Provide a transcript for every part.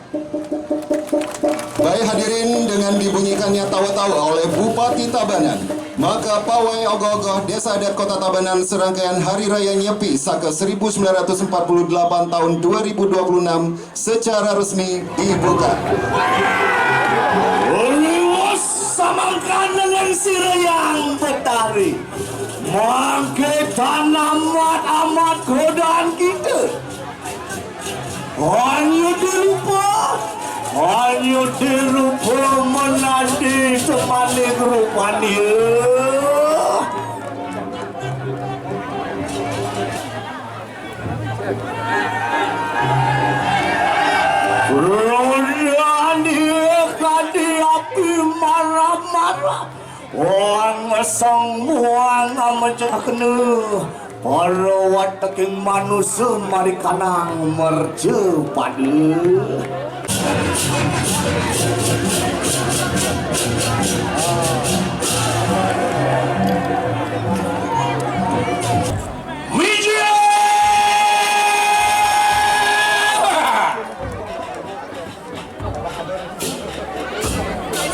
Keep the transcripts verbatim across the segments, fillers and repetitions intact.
Baik hadirin, dengan dibunyikannya tawa-tawa oleh Bupati Tabanan, maka pawai ogoh-ogoh Desa Adat Kota Tabanan serangkaian Hari Raya Nyepi saka seribu sembilan ratus empat puluh delapan tahun dua ribu dua puluh enam secara resmi dibuka. Riwus samangkan dengan sirayang betari, mangke tanamat amat godaan kita. Hanya dirupa, hanya dirupa menanti temani rupanya. Rodan dia kadi api marah-marah. Wong sang muang amecah kena. Para wateking manusa mari kanang merja pada. Mijil!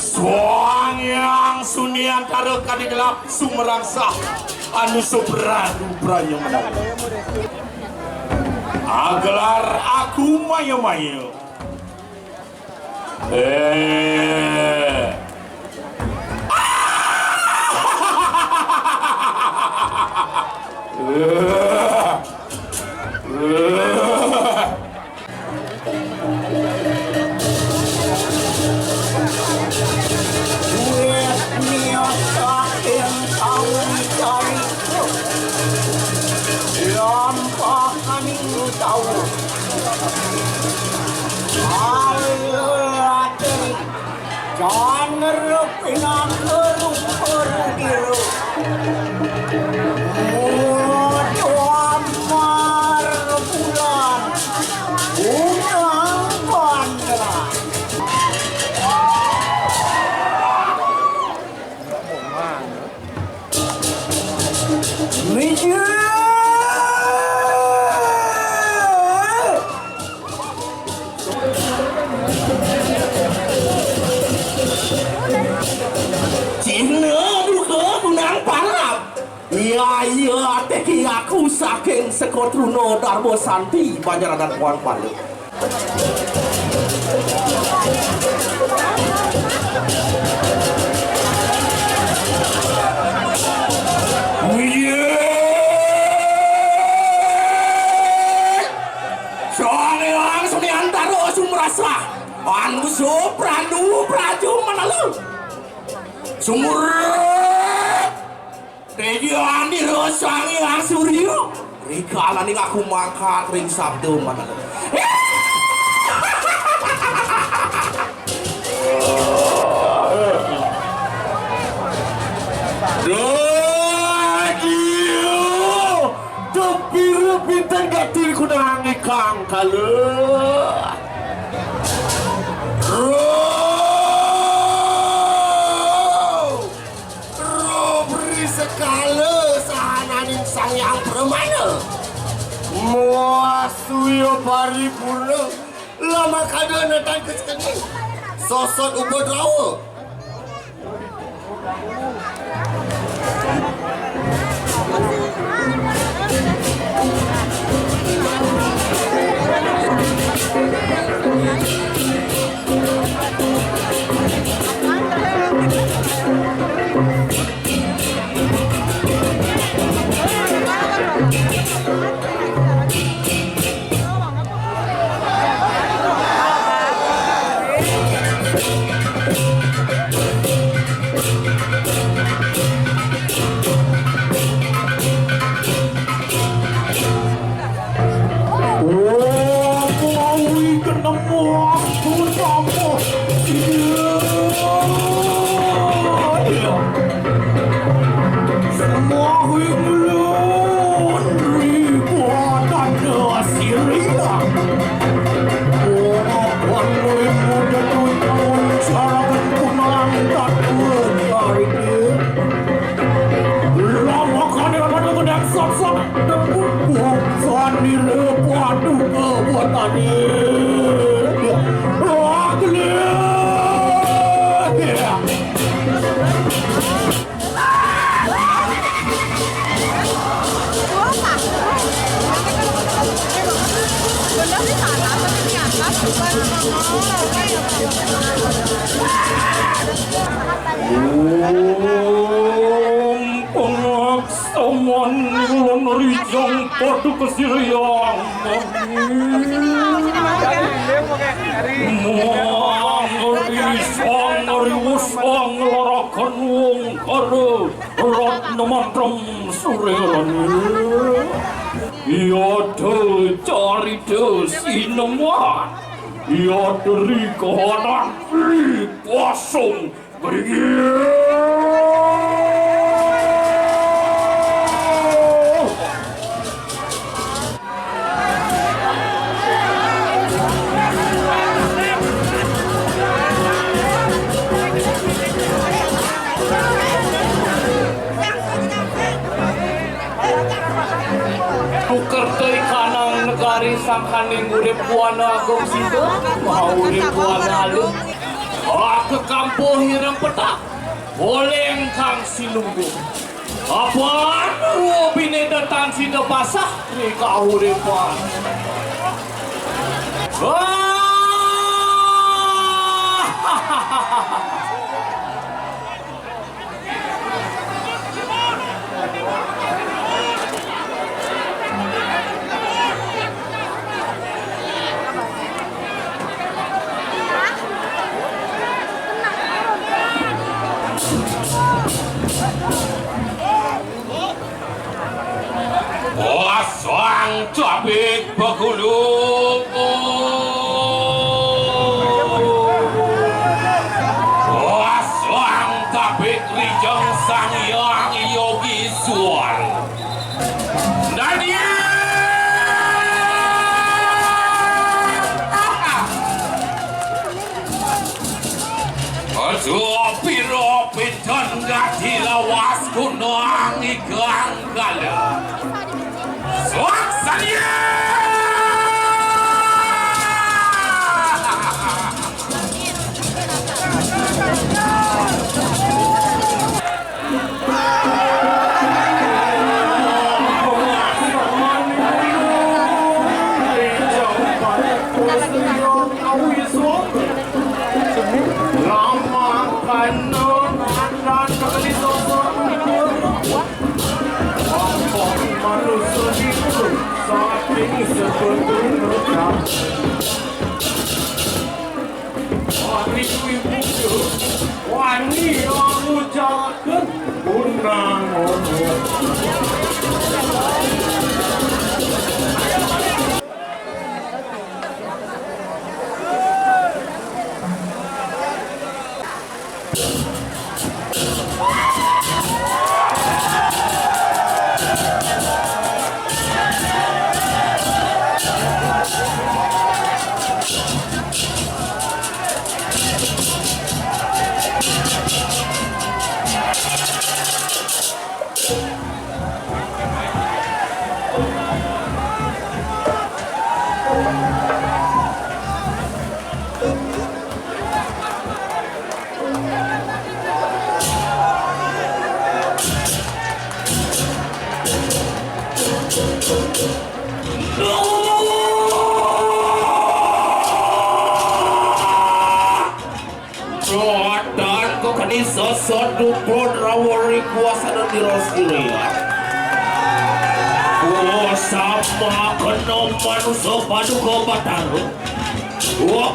Sang Hyang Suniantara kadi gelap sumerangsah anu subradu branya menang. Agelar aku maya-maya. Eh. Duit niotak ing taun cari. Lampah aning taun. Alelate. Candra pinaka rupa rudira. Muda amar bulan. Unang bandra. Mijil! Cihna duka gunang parab. Iya, iya, teki aku saking Sekotruna Darma Santi, Banjar Adat Kuang Pala. Wih! Soalé langsung diantara sumrasa. Anu suprandu praju menalu. Sumur. Tejo andira Sang Hyang Surya, rikalaning aku mangkat ring sabda manana. Tejo, tepira pinten gati kunang ikang kala. Roh. Roh beri sekala sahananing Sang Hyang Pramana. Muasuya paripurna, lamakada netan kesakeni. Sosot upadrawa. Om pangaksaman lan rijang paduka siriang. Mangri sang riwus anglarakan wong karo ratna mantra sureran. Yada carita sineman. Yada ri kahanan ri pasung. Tukerta ikanang negari sangkaning urip buana agung sida, maha urip buana alit. Aka kampuh ireng petak, oleng kang silungguh. Apan ruh binedetan sida pasah ri kahuripan. Wah! Wasang cabik begulu. Wasang cabik rijeng Sang Hyang Yogi Suar. Dadi Aja pira pinten gati lawas kunang ikang kala. Swaksanya! Wani ngucalaken punang. Rotan kok kani sosot duplot rawori kuasa dan diros dilihat. Kuasa makena manusia paduka Batara. Wah.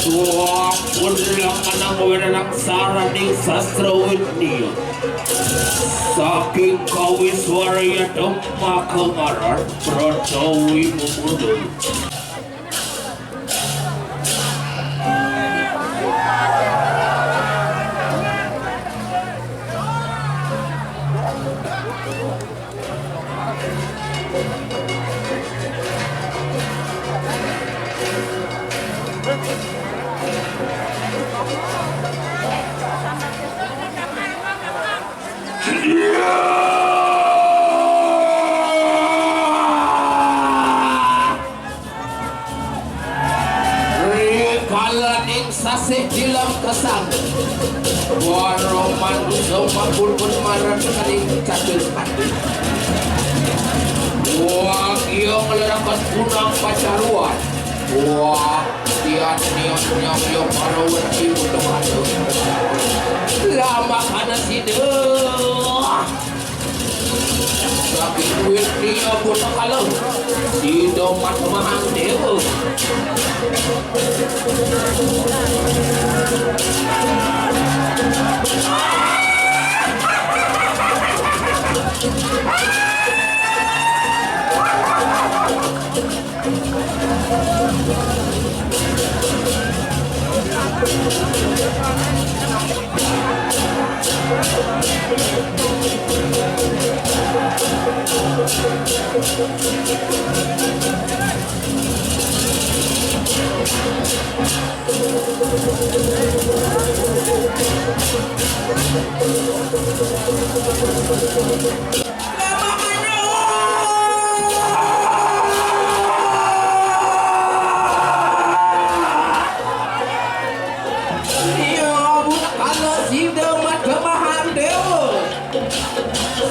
Wah, pun lakanang wewenang saraning sastra India. Saking kawis waraya demak ngaran Pratawi Mumunu. Rikalaning sasih tilam kesang, para manusa mapun-pun marang kaning cacil pati. Kas punang pacaruan. Wah, tian niatnya dia para wedi untuk ada. Lama kana sida. Sakit duit dia buta kalau. Sida mat mahang dewa. Iya, buta kala sida mat kemahan dewa.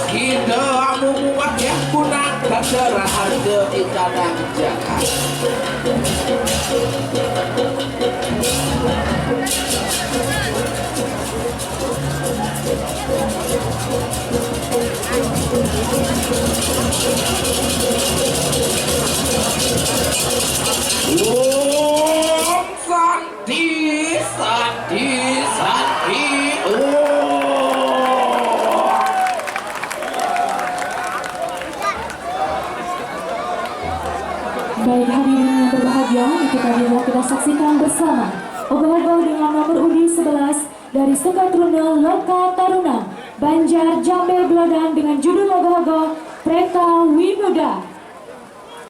Sida amu muat yang punang kata raharja di tanah jagat. Om Santi, Santi, Santi, Om. Baik, hadirin yang berbahagia, itu tadi telah kita saksikan bersama ogoh-ogoh dengan nomor undi sebelas dari Seka Truna Loka Taruna Banjar Jambe Belodan dengan judul ogoh-ogoh Preta Wimuda.